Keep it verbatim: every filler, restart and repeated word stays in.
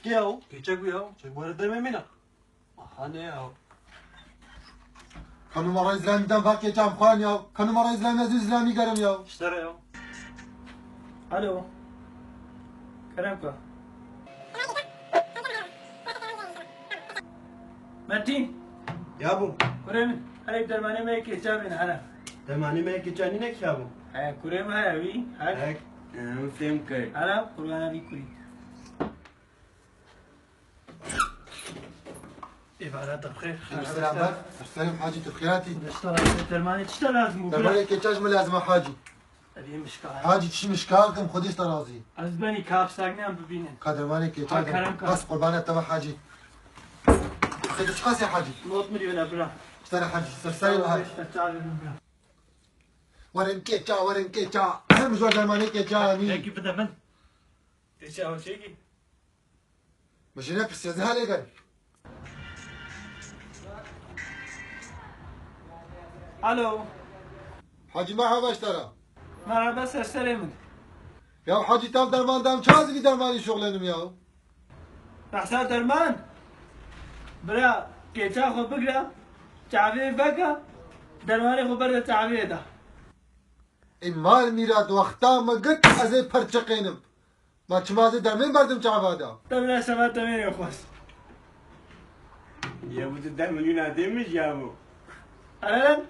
Kê ya? Kêçek bû ya. Çek were demê min e. Aha ne ya. Kanûmara Îslamî dem va kêçam xwan ya. Kanûmara Îslamî ez Îslamî gerim ya. Ştere ya. Alo. Kerem ka. Metin. Ya bû. Kurê min. Herek dermanê me kêça bîne, here. Dermanê me kêça nîne ki ya bû. He, kurê me heye wî. Her. Hek, em fêm kir. Here, kurbana vî kurî. Îbare te bixêr. Selam ber. Selam hacî, tu xêratî. Xwedê ji te razî. Dermanê çi te lazim bû? Dermanê kêça ji min lazim e hacî. Evî mişka. Hacî, çi mişka kim, Xwedê ji te razî. Ez benî ka hepsagniyan bibînin. Ka dermanê kêça. Ha, kerem ka. Bas qurbana te be hacî. Xwedê çi qasê hacî? Not milyon e bira. Ji te re hacî, ser serê be hacî. Werin kêça, werin kêça. Hem ji dermanê kêça anî. Yekî bide min. Kêça o çêkî. Min jî nepirsî, ez niha lê gerim. Alo. Hacî, merhaba ji te re. Merhaba, ser serê min. Ya hacî, tam derman dam, çawa ez vî dermanî şoxlenim ya? Behsa derman? Bira, kêça xwe bigre, çavê veke, dermanê xwe berde çavê de. Ê mal mîrat, wexta me got ez ê perçiqênim. Ma çima ez ê dermên berdim çava de? Te bira şeva te mêrê xwest. Ya bu tu deh milyon adê mi ya bu? Eren?